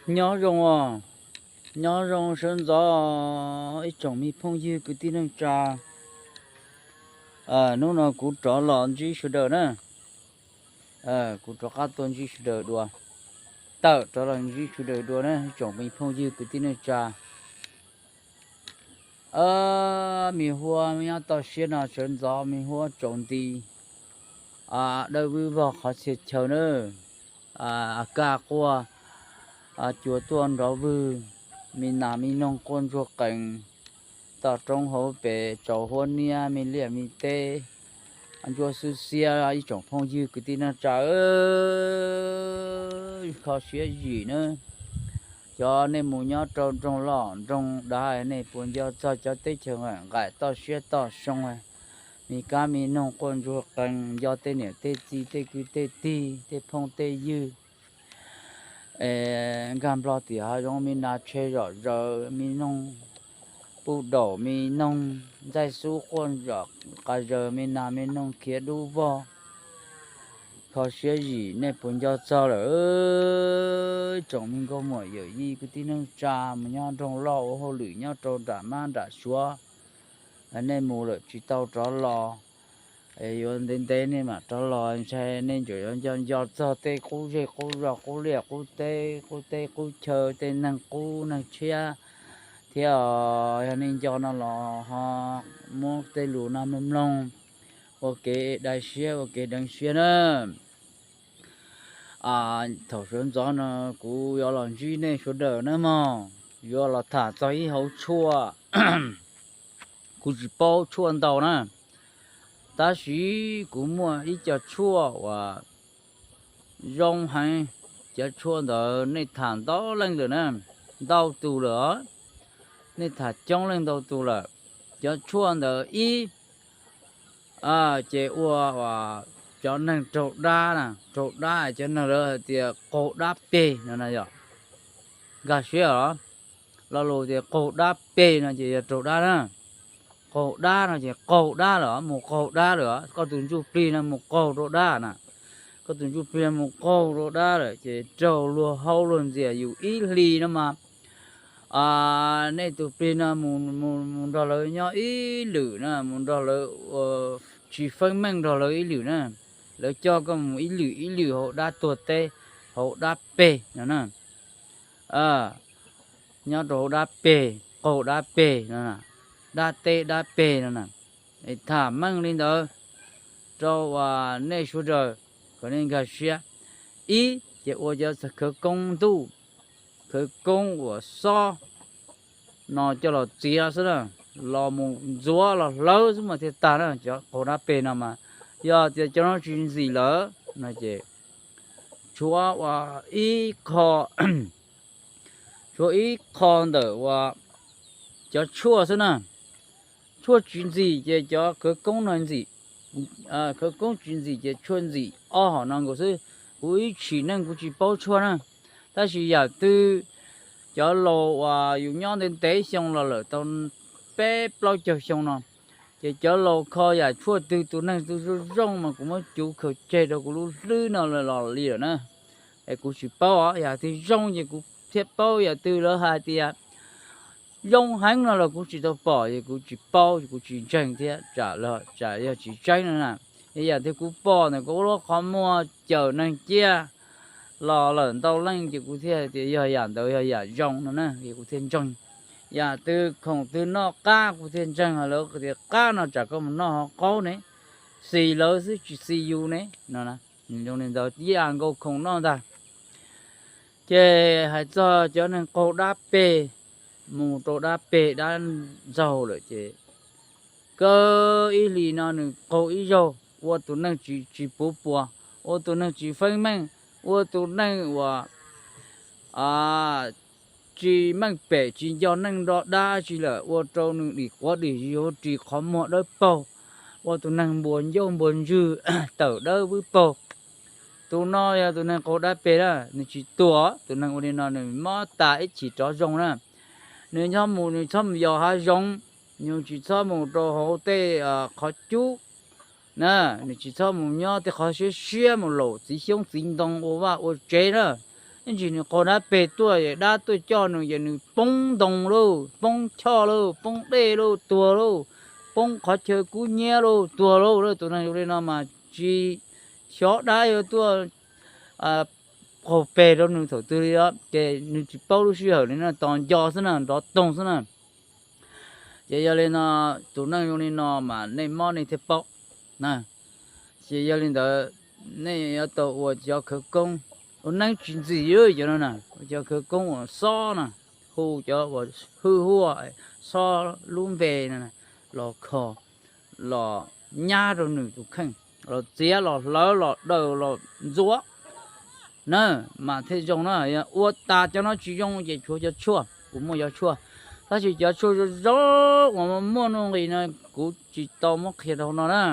Nyob zoo os, nyob zoo sawv ntxov ib tsoom me phooj ywg kwv tij neej tsa. Hnub no kuv rov los ntsib sawv daws na, kuv rov qab tuaj ntsib sawv daws dua, tawm rov los ntsib sawv daws dua na ib tsoom me phooj ywg kwv tij neej tsa. Me huab nyob toj siab no sawv ntxov me huab tsaus nti, dawb vwb vog qhov txhia chaw na, kaj quaj, cua tuaj nrov vwg, me nas me noog quaj ntsuag qees, toj roob hauv pes tsaus huab niab me liaj me teb, ntsuab xwb xiab ib tsoom phooj ywg kwv tij neej tsa. Kho siab zim na, cov nej mus nyob rau nroog loj nroog dav nej puas nco txog cov teb chaws nqaim toj siab toj soo, me kab me noog quaj ntsuag qees, nco tej niam tej txiv tej kwv tej tij tej phooj tej ywg, nkag nplo tim hav zoov me nas tshe zom zaws me noog, puj daum me noog, ntxaij xub quaj zom qas zaws me nas me noog khiav dub vog. Kho siab zim nej puas nco txog lawm tsoom me nkauj muam yawm yij kwv tij neej tsa mus nyob nroog loj ua hauj lwm nyob rau nram mab nram suav, nej mus lawm tsis tau rov los, yuav ntev ntev nej mam rov los ntshai nej ntsuas yuav nco nco txog tej qub zej qub zog qub liaj qub teb qub teb qub chaw tej neeg qub neeg tshiab thiab. Yog nej nco no los ho muab tej lus no mloog mloog ua kev dai siab ua kev deev siab na. Thaum sawv ntxov no kuv yuav los ntsib nej sawv daws na mog, yuav los tham txog ib hauv tshuaj. Kuv tsis paub tshuaj ntau na, tab sis kuv muaj ib co tshuaj uas zoo heev. Cov tshuaj ntawd nej tham ntau leej lawm na, ntau tus lawm os, nej tham coob leej ntau tus lawm. Cov tshuaj ntawd ib, ces ua cov neeg raug dab na, raug dab cov neeg lawv hais tias qaug dab peg no na yom. Nkag siab os, lo lus tias qaug dab peg no ces yog raug dab na. Qaug dab no ces qaug dab lawm, mus qaug dab lawm, koj tus ntsuj plig no mus qaug rau dab na. Koj tus ntsuj plig no mus qaug rau dab lawm ces raug luag haub luag ntxias yus ib hlis no mas, nej tus plig no mus nrog lawv nyob ib lwm na, mus nrog lawv, tsis feeb meej nrog lawv ib lwm na, lawv coj koj mus ib lwm ib lwm hauv dab tuag teb, hauv dab peg no na. Nyob rau hauv dab peg, qaug dab peg no, dab teb dab peg no na. Tham meej li ntawd rau nej sawv daws kom nej nkag siab. Ib ces ua cov khawv koob ntuj, khawv koob uas xob no coj los txiav xwb na, los mus ntxuav los hlawv xwb mas thiaj tag na. Cov qaug dab peg no mas yog tias cov no tsis ntxim lawm no ces tshuav ua ib qho, tshuav ib qho ntawm ua cov tshuaj xwb na. Tshuaj tsis ntxim ces cov khawv koob no ntxim, khawv koob tsis ntxim ces tshuaj ntxim, ob hom no nkaus xwb. Kuv ib tshim neej kuv tsis paub tshuaj na, tab sis yam twg cov laus uas yus nyob ntev ntev xyoo los lawm tau peb plaub caug xyoo no, ces cov laus kho yam tshuaj twg tus neeg twg zoo zoo mas kuv muab cuv khaws tseg rau kuv lub hlwb no los li lawm na. Es kuv tsis paub os, yam twg zoo ces kuv thiaj paub, yam twg lawv hais tias zoo heev no los kuv tsis tau pom ces kuv tsis paub, kuv tsis ntseeg thiab, tsam yog tsis tseeb no na. Es yam twg kuv pom ntawm kuv lub qhov muag cawm neeg ciaj los lawm ntau leej ces kuv thiaj tias yog yam ntawd yog yam zoo no na, es kuv thiaj ntseeg. Yam twg khoom twg noj qab kuv thiaj ntseeg, lawv tias qab no tsam koj mus noj ho qaug ne, xis lawv xwb tsis xis yus ne no. Zoo li ntawd ib yam nkaus khoom noj ntag. Ces hais txog cov neeg qaug dab peg, mus rau dab peg dab ntxaug lawm ces kaw ib hlis no nws qaug ib zaug, ua tus neeg tsis puv puas, ua tus neeg tsis feeb meej, ua tus neeg uas tsis meej pem tsis nco neej nrog dab tsi lawm, ua rau nws dim quav dim zis ris qhov muag dawb paug, ua tus neeg npuas ncauj npuas ntswg tawm dawb vwb paug. Tus no yog tus neeg qaug dab peg na, nws tsis tuag, tus neeg ua li no nws mob tas ib chim rov zoo na. Nws txhob mus, nws txhob mus yos hav zoov, nws tsis txhob mus rau hauv tej qhov cub na, nws tsis txhob mus nyob tej qhov siab siab mus laum txiv xyoob txiv ntoo ua vaj ua tsev na. Ib ntsis nws qaug dab peg tuaj es dab tuaj coj nws ces nws poob ntoo lauj, poob choj lauj, poob dej lauj, tuag lauj, poob qhov chaw kub hnyiab lauj, tuag lauj. Tus neeg zoo li no mas tsis xyov dab yuav tuaj qaug peg rau nws thaum twg li os, ces nws tsis paub lub sij hawm li no, tos nco xwb na, nrov toog xwb na. Ces yog li no, tus neeg zoo li no mas nej mob nej thiaj paub na. Ces yog li ntawd, nej yuav tau ua cov khawv koob, ua neeb tsis ntxim cov no na, ua cov khawv koob uas xob na, hu cov uas hwj huaj, xob lub npe no los kho, los nyab rau nws tus kheej, los txiav los hlawv los daws los ntxuav na, mas thiaj zoo na. Yog ua tas cov no tsis zoo ces tshuav cov tshuaj, kuv muaj cov tshuaj, tab sis cov tshuaj zoo zoo uas muaj nuj nqis no kuv tsis tau muab qhia rau no na.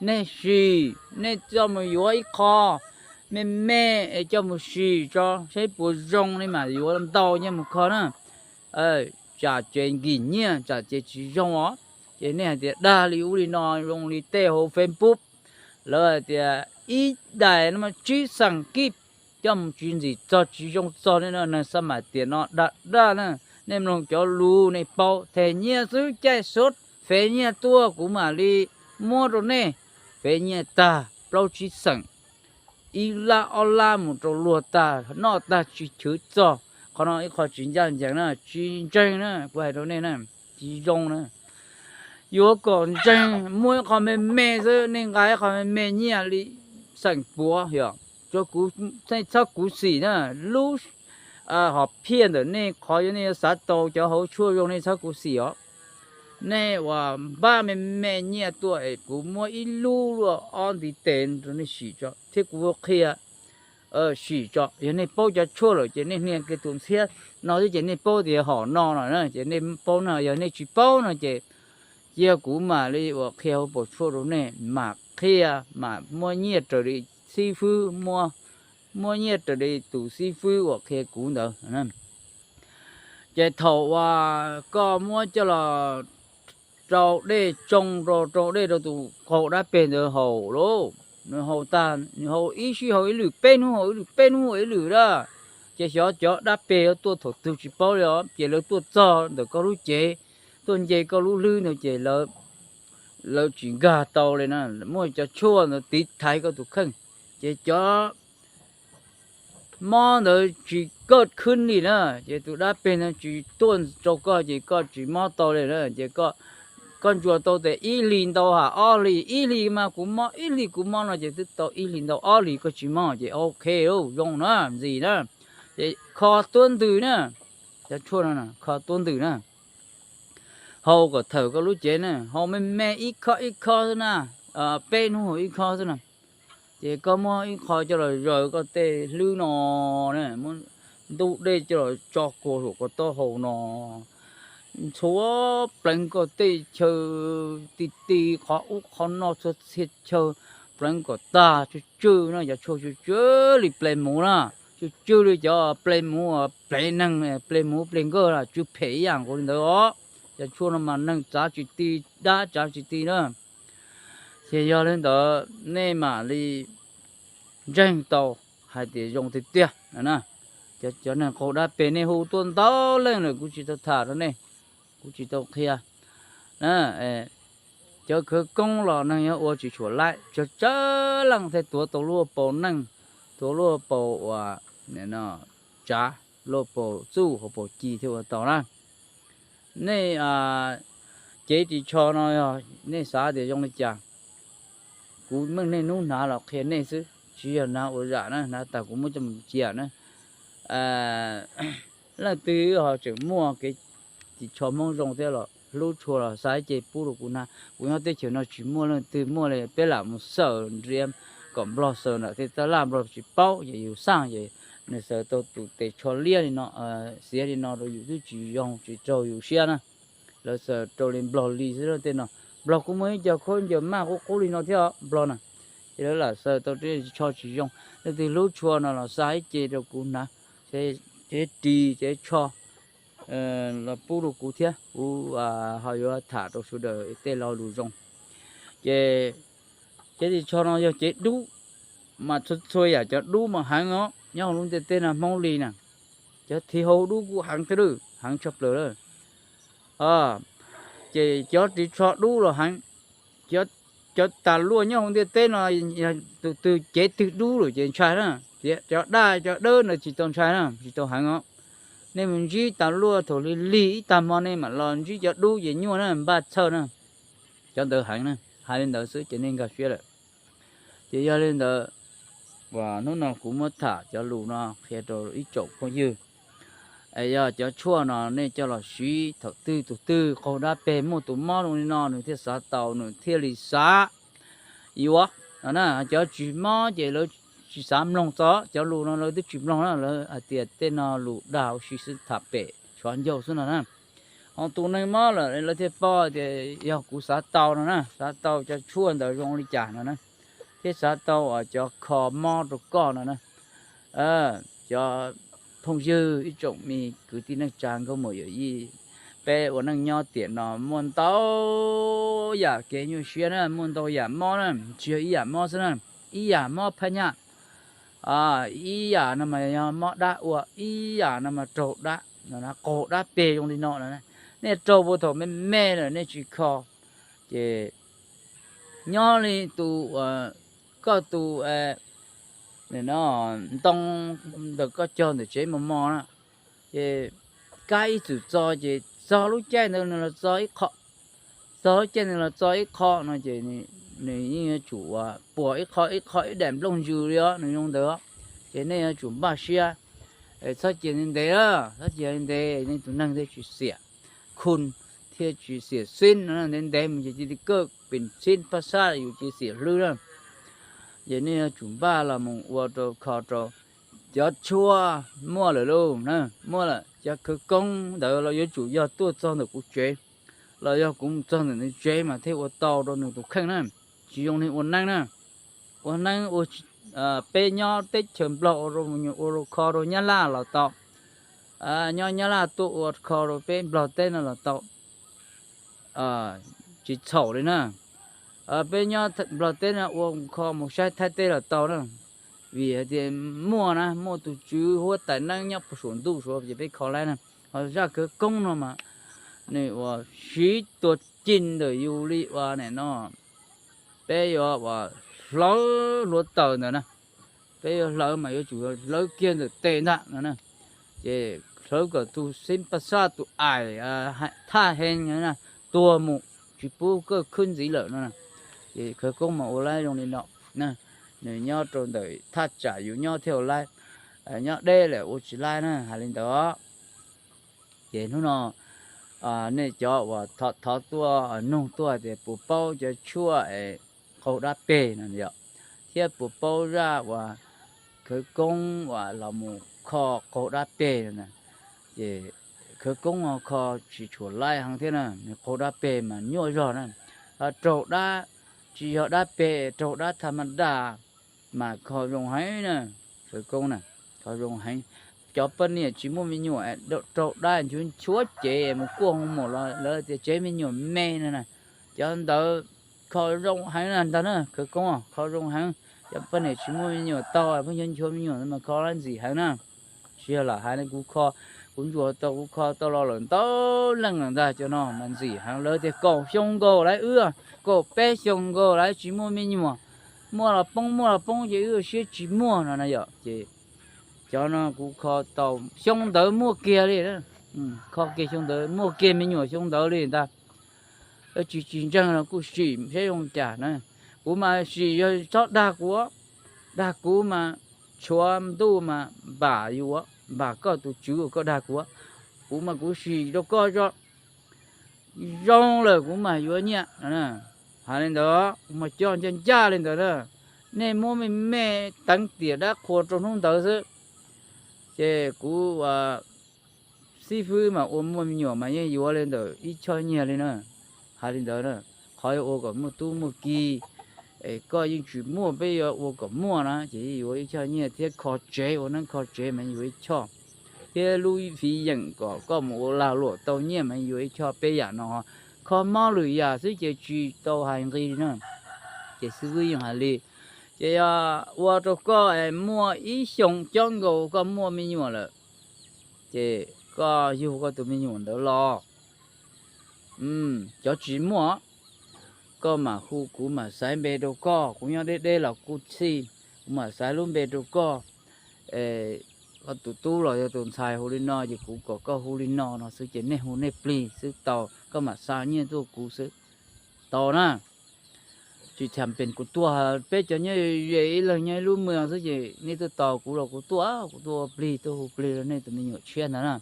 Nej sim, nej coj mus yuav ib qho me me es coj mus sim tso saib puas zoo, nej mam yuav ntau nyiaj mus kho na. Tsam ces nkig nyiaj, tsam ces tsis zoo os. Ces nej hais tias dag li ub li no, zoo li tej hauv Facebook, lawv hais tias ib daim no mas tsib xeem kib, coj mus tsis ntxim txog tsis zoo txog li no, neeg xab mam tias no dag dag na. Nej mloog cov lus nej paub, them nyiaj xwb caij xub, fev nyiaj tuaj kuv mam li muab rau nej. Fev nyiaj tag plaub tsib xeem, ib lab ob lab mus rau luag tag, noj tag tsis chwv txog. Qhov no ib qho tsis ncaj ncees na, tsis ntseeg na, kuv hais rau nej na, tsis zoo na. Yuav kom ntseeg muaj ib qho me me xwb, nej nqa ib qho me me nyiaj li xeem puav yog, nej txhob khuv xim na. Lub hom phiaj ntawm nej qhov uas nej yuav xav tau cov hauv tshuaj zoo nej txhob khuv xim os. Nej uas npaj me me nyiaj tuaj es kuv muab ib lub luaj ob ntiv tes rau nej sim tso thiab kuv qhia sim tso. Yog nej paub cov tshuaj lawm ces nej hnia kiag tus ntxhiab no xwb ces nej paub tias hom no no na, ces nej paub no. Yog nej tsis paub no ces cia kuv mam li uas qhia hauv paus tshuaj rau nej, mam qhia, mam muab nyiaj raws li xib fwb, muab nyiaj raws li tus xib fwb uas qhia kuv ntawd. Ces thaum uas koj muab coj los rau dej tsoo rau, rau dej rau tus qaug dab peg ntawd haus lauj, nws haus tag, nws haus ib sij haus ib lwm, peb hnub haus ib lwm, peb hnub haus ib lwm na, ces xyov cov dab peg yuav tuaj thaum twg tsis paub li os. Ces lawv tuaj txog ntawm koj lub cev, tuaj nce koj lub hlwb ntawd ces lawv tsis nkag tau li na. Muaj cov tshuaj ntawd tiv thaiv koj tus kheej, ces cov mob ntawd tsis, koj khwb nim na, ces tus dab peg ntawd tsis tuaj rau koj ces koj tsis mob tau li na. Ces koj ntsuas tau tias ib hlis ntau ha ob hlis, ib hlis mas kuv mob, ib hlis kuv mob no ces twb tau ib hlis ntau ob hlis koj tsis mob ces ok lauj, zoo na, ntxim na. Ces kho tuab ntws na, cov tshuaj no kho tuab ntws na, haus kom thawm koj lub cev na, haus me me ib khob ib khob xwb na, peb hnub haus ib khob xwb na. Ces koj muab ib qho coj los zaws koj tej hlwb no, muab ntub dej coj los tso kua saum koj taub hau no, ntxhua pleev koj tej chaw ti ti qhov ub qhov no txhua txhia chaw, pleev kom tag tsw tsw na, cov tshuaj tsw tsw li plev muv na, tsw tsw li cov plev muv, plev neeg, plev muv plev nkawj, tsw phem ib yam nkaus li ntawd os. Cov tshuaj no mas neeg txav tsis ti, dab txav tsis ti na. Ces yog li ntawd nej mam li ntseeg tau hais tias zoo tiag tiag na. Cov neeg qaug dab peg nej hu tuaj ntau leej lawm kuv tsis tau tham rau nej, kuv tsis tau qhia. Cov khawv koob los neeg yuav ua tsis tshuam laib, tsawg tsawg leej thiaj tuav tau lub paus neej, tuav lub paus uas tsav, lub paus txuj hauv paus ci thiaj ua tau na. Nej cev ris tsho no yog nej xav tias zoo li cas, kuv meej niaj hnub hnav los qhia nej xwb, tsis yog hnav ua zam na, hnav tas kuv muab coj mus cia na. Leej twg ho tseem muaj kev ris tsho Hmoob zoo thiab los hlub tshua los xa ib ce pub rau kuv hnav. Kuv nyob teb chaws no tsis muaj leej twg muaj li, peb lam mus xaws nriam kom Nplog xaws nram tej tab laj, Nplog tsis paub ces yus xaj ces nws xaws tau tus tes tsho liab li no, xiav li no rau yus twb tsis zoo tsis raug yus siab na. Lawv xaws rau li Nplog li xwb tej no. Nplog kuj muaj ib co khaub ncaws maj qub qub li no thiab Nplog na, ces lawv lam xaws tau tej tsho tsis zoo. Leej twg hlub tshua no los xa ib ce rau kuv hnav, cev ris cev tsho los pub rau kuv thiab, kuv ho yuav tham rau sawv daws tej lo lus zoo. Ces cev ris tsho no yog cev dub, mas txhua txhua yam cov dub mas heev os. Nyob hauv lub ntiaj teb no Hmoob li na, cov thim hau dub kuj heev thiab lawm, heev tshaj plaws lawm. Ces cov ris tsho dub los heev, cov tas luaj nyob hauv ntiaj teb no, yog tus twg cev twg dub lawm ces ntshai na. Cov daj cov dawb no tsis tau ntshai na, tsis tau heev os. Nej mus ntsib tas luaj thaum lig lig ib tag hmo nej mam los ntsib cov dub ces nyuaj na, npaj txhawj na. Cov ntawd heev na, hais li ntawd xwb ces nej nkag siab lawm. Ces yog li ntawd, uas hnub no kuv muab tham cov lus no qhia rau ib tsoom phooj ywg, es yog cov tshuaj no nej coj los siv thaum twg tus twg qaug dab peg muaj tus mob zoo li no nws thiaj xav tau, nws thiaj li xav yuav no na. Cov tsis mob ces lawv tsis xav mloog txog cov lus no, lawv twb tsis mloog na, lawv hais tias tej no lus dag ua si xwb, tham pem tshuav ncauj xwb no na. Ho tus neeg mob lawm lawv thiaj paub tias yog kuv xav tau no na, xav tau cov tshuaj ntawd zoo li cas no na, thiab xav tau cov kho mob rau koj no na. Cov phooj ywg ib tsoom me kwv tij neej tsa nkauj muam yawm yij, peb ua neej nyob tiam no muaj ntau yam kev nyuaj siab na, muaj ntau yam mob na, tsis yog ib yam mob xwb na, ib yam mob phaj nyaj, ib yam no mas yog mob dab ua, ib yam no mas raug dab, qaug dab peg zoo li no na. Nej raug puag thaum me me lawm nej tsis kho, ces nyob li tus, koj tus ntoo ntawm koj cog ntawm tsev mos mos na, ces kab ib txwm txo ces txog lub caij ntawd nws los txo ib qho, txog lub caij nws los txo ib qho no ces nws yeej yuav tsum uas puas ib qho ib qho ib daim nplooj ntsws li os, nws zoo ntawd. Ces nej yuav tsum npaj siab, txhob cia ntev ntev, txhob cia ntev ntev nej tus neeg thiaj tsis xiam khu, thiaj tsis xiam xib no, ntev ntev mus ces cia li kaj pes xib paj xab yus cia li xiam hlwb na. Ces nej yuav tsum npaj los mus ua rau kho rau cov tshuaj muaj lawm lauj na, muaj lawm. Cov khawv koob ntawd los yuav tsum yog tuaj txog ntawm kuv tsev, los yog kuv mus txog ntawm nws tsev mas thiaj ua tau rau nws tus kheej na. Tsis zoo li ua neeb na, ua neeb ua, peb nyob teb chaws Nplog ua rau, ua rau kho rau Nyab Laj los tau, nyob Nyab Laj tuaj ua kho rau peb Nplog teb no los tau, tsis txhaum li na. Peb nyob Nplog teb no ua kho mus saib Thaib teb los tau na, vim hais tias muaj na, muaj tus tswv huab tais neeb nyob puag saum ntuj saud ces peb kho laib na. Ho zaj khawv koob no mas nws uas siv tuag ci ntawm yus li uas nim no peb yuav uas hlawv hluav taws ntawd na, peb yuav hlawv mas yuav tsum hlawv kiag ntawm tes ntag no na. Ces hlawv kom tus xib paj xab tus ais thaj hee tuag mus, tsis pub kaj khwb ntxiv lawm no. Ces khawv koob mas ua laib zoo li no, nws nyob rau ntawm thaj tsam yus nyob thiaj ua laib, nyob deb lawm ua tsis laib na, hais li ntawd. Ces hnub no nej cov uas thov tuaj nug tuaj tias puas paub cov tshuaj es qaug dab peg no yom, thiab puas paub zaj uas khawv koob uas los mus kho qaug dab peg no na. Ces khawv koob ho kho tsis tshua laib heev thiab na, nws qaug dab peg mas nyuaj zog na. Raug dab, tsis yog dab peg, raug dab tha ma da mas kho zoo heev na. Khawv koob na, kho zoo heev. Cov poj niam tsis muaj me nyuam, raug dab nchuav nchuav cev mus kuaj hoo maum los lawv tias tsev me nyuam me no na, cov ntawd kho zoo heev na ntag na. Khawv koob kho zoo heev. Cov poj niam tsis muaj me nyuam tau, pheej nchuav nchuav me nyuam mas kho laib ntxim heev na. Tsis yog lam hais li kuv kho, kuv ntsuas tau, kuv kho tau los lawm ntau leej lawm ntag. Cov no mas ntxim heev, lawv tias kaum xyoo nkaus lawm wb, kaum peb xyoo nkaus lawm tsis muaj me nyuam, muaj los poob, muaj los poob ces wb siab tsis muaj no na yom. Ces cov no kuv kho tau xyoo ntawd muaj kiag li, kho kiag xyoo ntawd muaj kiag me nyuam xyoo ntawd li ntag. Tsis tsis ntseeg los kuj sim saib zoo cas na. Kuv mas sim yog txhob dag kuv, dag kuv mas tshuav ntuj mas npam yus, npam koj tus tswv uas koj dag kuv. Kuv mas kuv sim rau koj tso, zoo lawm kuv mam yuav nyiaj. Hais li ntawd kuv mas coj ncaj ncaj li ntawd na. Nej muab me me teev tiam dab qhuas rau hnub ntawd xwb. Ces kuv xib fwb mas ua muaj me nyuam mas yeej yuav li ntawm ib choj nyiaj li na. Hais li ntawd na, qhov yuav ua kom muaj tub muaj ki, es koj yeej tsis muaj, peb yuav ua kom muaj na ces yeej yuav ib choj nyiaj thiab kho tsev, ua neeb kho tsev mas yuav ib choj, thiab lub fiv yeem kom koj mus ua lag luam tau nyiaj mas yuav ib choj. Peb yam no, kho mob lwm yam xwb ces tsis tau hais nqi li na. Ces xib fwb yeej hais li, Ces yog ua rau koj es muaj ib xyoos cob nkaus koj muaj me nyuam lawm, ces koj yug koj tus me nyuam ntawd los, cov tsis muaj, koj mam hu kuv mam xaiv npe rau koj. Kuv nyob deb deb los kuj txhij, kuv mam xaiv lub npe rau koj. Koj tus tub los yog tus ntxhais hu li no ces kuv kom koj hu li no no xwb ces nej hu nej plig xwb tau, koj mam xa nyiaj tuaj kuv xwb tau na. Tsis tham pem kuv tuaj, peb cov nyob ze ib leeg nyob ib lub mws xwb ces nej tuaj tos kuv los kuv tuaj, kuv tuaj ua plig tuaj hu plig rau nej tus me nyuam tshiab ntawd na.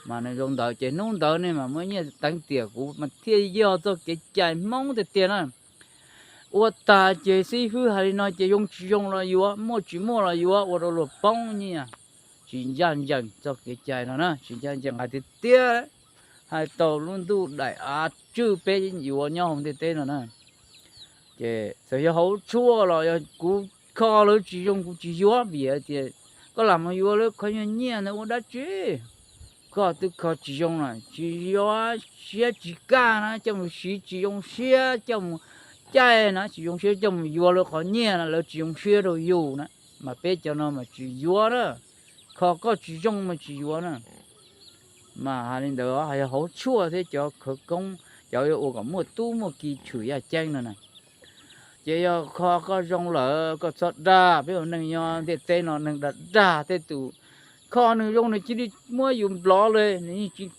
Mas nws zoo ntawd ces hnub ntawd nej mam muab nyiaj teev tiam kuv mas thiaj yog txoj kev cai Hmoob tiag tiag na. Ua tag ces xib fwb hais li no ces zoo tsis zoo los yuav, muaj tsis muaj los yuav, ua rau luag poob nyiaj, tsis ncaj ncees txoj kev cai no na, tsis ncaj ncees hais tiag tiag. Hais tau lub ntuj daim av tswj peb yuav nyob hauv ntiaj teb no na. Ces txawm yog hauv tshuaj los yog kuv kho lawv tsis zoo kuv tsis yuav vim hais tias koj lam mus yuav lawv qhov nyuag nyiaj ntawd ua dab tsi? Koj twb kho tsis zoo lawm tsis yuav, siab tsis kaj na coj mus siv tsis zoo siab, coj mus caij na tsis zoo siab, coj mus yuav lawv qhov nyiaj na lawv tsis zoo siab rau yus na. Mas peb cov no mas tsis yuav na, kho koj tsis zoo mas tsis yuav na. Mas hais li ntawd hais yog hauv tshuaj thiab cov khawv koob, cov yuav ua kom muaj tub muaj ki tshwm yaj ceeb no na. Ces yog kho koj zoo lawm koj txhob dag, peb ua neeg nyob ntiaj teb no neeg dag dag tej tus kho nws zoo nws cia li muab yus nplov li, nws yeej tsis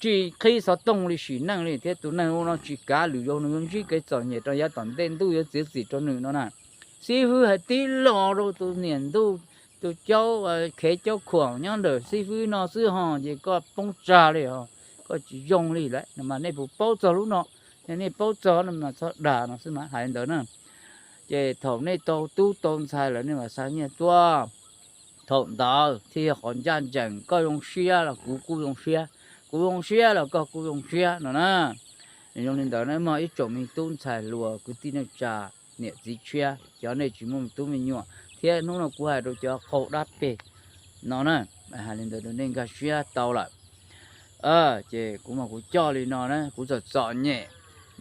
tsis qhib xov tooj li sim neej li thiab tus neeg ua no tsis kav lwm zaus nws yuav ntsib kev txom nyem rau yav tom ntej ntuj yuav txiav txim rau nws no na. Xib fwb hais tib lo rau tus niam ntuj, tus caub khev caub khuam nyob ntawm xib fwb no xwb ho ces koj poob tsag li os, koj tsis zoo li lawm no mas nej puas paub txog lub no? Yog nej paub txog no mas txhob dag no xwb mas hais li ntawd na. Ces thaum nej tau tub tau ntxhais lawm nej mam xa nyiaj tuaj, thaum ntawd thiaj yog qhov ncaj ncees, koj zoo siab los kuv kuj zoo siab, kuv zoo siab los koj kuj zoo siab no na. Zoo li ntawd na mog ib tsoom me tub ntxhais hluas kwv tij neej tsa, niam txiv tshiab, cov nej tsis muaj me tub me nyuam thiab hnub no kuv hais rau cov qaug dab peg no na, hais li ntawd rau nej nkag siab tau lawm. Ces kuv mas kuv coj li no na, kuv txom txom nyem,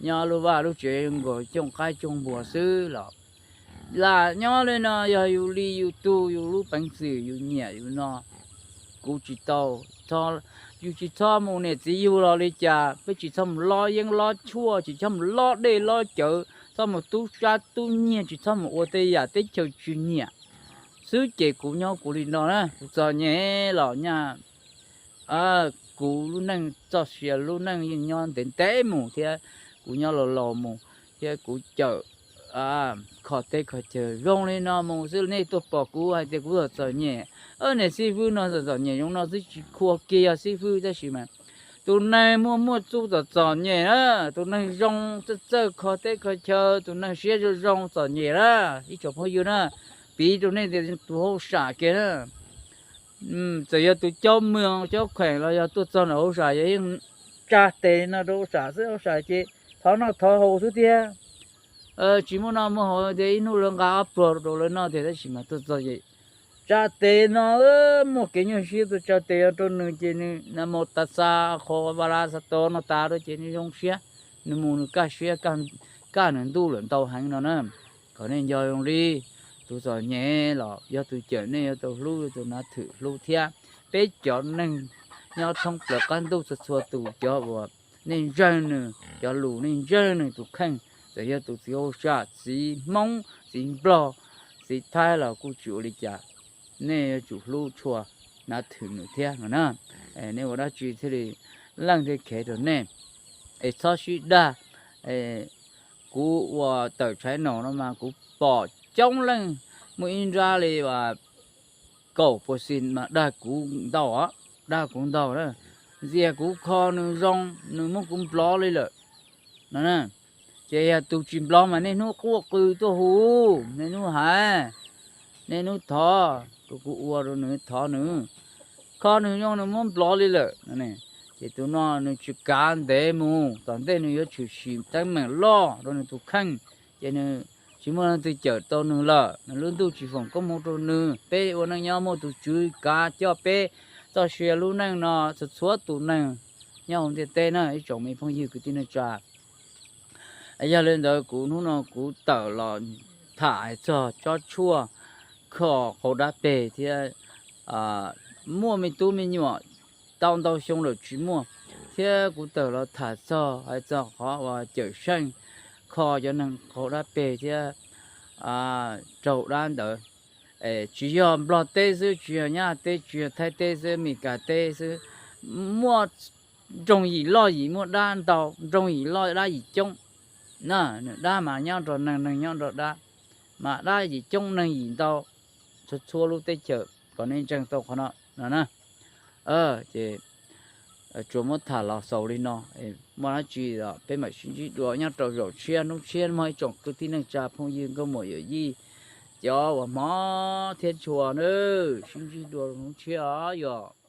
nyob lub vaj lub tsev nkaus cooj qaib cooj npua xwb los lam nyob li no yog yus li yus tug yus lub peev xwm yus nyiam yus no. Kuv tsis tau, yus tsis txhob mus niam txiv yug los li cas, peb tsis txhob mus lob yeeb lob tshuaj, tsis txhob mus lob dej lob cawv, txhob mus tub sab tub nyiag, tsis txhob mus ua tej yam teb chaws tsis nyiam xwb ces kuv nyob kuv li no na, kuv txom nyem los nyaj kuv lub neej txoj sia lub neej yeej nyob ntev ntev mus thiab kuv nyob laus laus mus thiab kuv cawm kho teb kho chaw zoo li no mus xwb nej tuaj pom kuv hais tias kuv txom txom nyem. Niam xib fwb no txom txom nyem zoo no xwb tsis khuam kiag yog xib fwb tab sis mas tus neeg muaj muaj txuj txom txom nyem na, tus neeg zoo txawj txawj kho teb kho chaw, tus neeg siab zoo zoo txom nyem na. Ib tsoom phooj ywg na, piv rau nej tias tus hauj sam kiag na, txawm yog tus caub mws caub kheem los yog tuaj txog ntawm hauj sam yog yeej tsa tes no rau hauj sam xwb, hauj sam ces thov noj thov haus xwb thiab. Tsis muaj noj muaj haus tias ib hnub lawv nqa ob pluag rau lawv noj tiag tab sis mas tuaj txog ces tsa tes no, muaj kev nyuaj siab tuaj tsa tes rau nws ces nws na mos tas xa qho va la xa tos no tas rau ces nws zoo siab, nws mus nws kaj siab, kaj nws ntuj lawm ntau heev no na. Kom nej nco zoo li tus txom nyem los yog tus cawm nej yuav tau hlub, yog tus nav thwm hlub thiab. Peb cov neeg nyob thoob plaws qab ntuj txhua txhua tus cov uas nej ntseeg nws cov lus, nej ntseeg nws tus kheej, txawm yog tus txiv hauj sam, txiv Hmoob, txiv Nplog, txiv Thaib los kuj tsis ua li cas, nej yuav tsum hlub tshua, nav thwm nws thiab no na. Nej ua dab tsi thiaj li leej thiaj khev rau nej. Es txhob sib dag. Kuv ua tawm tshaiv naum no mas kuv pom coob leej, muaj ib nrab li kaum puas xis mas dag kuv ntau, dag kuv ntau na. Ntxias kuv kho nws zoo, nws muab kuv nplov li lawm no. Ces yog tus tsis nplov mas niaj hnub quaj qw tuaj hu, niaj hnub hais, niaj hnub thov, kuv ua rau nws thov nws, kho nws zoo nws muab nplov li lawm. Ces tus no nws tsis kav ntev mus, tom ntej nws yuav tshwm sim teeb meem loj rau nws tus kheej, ces nws tsis muaj leej twg cawm tau nws lawm, nws lub ntuj tsis foom koob hmoov rau nws. Peb ua neej nyob muaj tus tswv kav coj peb txoj sia lub neej no txhua txhua tus neeg nyob hauv ntiaj teb na ib tsoom me phooj ywg kwv tij neej tsa. Yog li ntawd kuv hnub no kuv tawm los tham hais txog tsob tshuaj kho qhauv dab peg thiab muaj me tub me nyuam tau ntau xyoo lawm tsis muaj, thiab kuv tawm los tham txog hais txog qhov uas Cawm Seej kho cov neeg qhauv dab peg thiab raug dab ntawd. Tsis yog Nplog teb xwb, tsis yog Nyab Laj teb, tsis yog Thaib teb xwb, Meskas teb xwb, muaj nroog yim loj yim muaj dab ntau, nroog yim loj dab yim coob. Na, dab mas nyob nrog neeg, neeg nyob nrog dab, mas dab yim coob neeg yim ntau, txhua txhua lub teb chaws kom nej ntseeg tau qhov no no na. Ces tsuas muab tham los xaus li no, muaj dab tsi peb mam sib ntsib dua nyob rau zaum tshiab hnub tshiab mog ib tsoom kwv tij neej tsa phooj ywg nkauj muam yawm yij, cov uas hmov thiab tshua na, sib ntsib dua hnub tshiab os yog.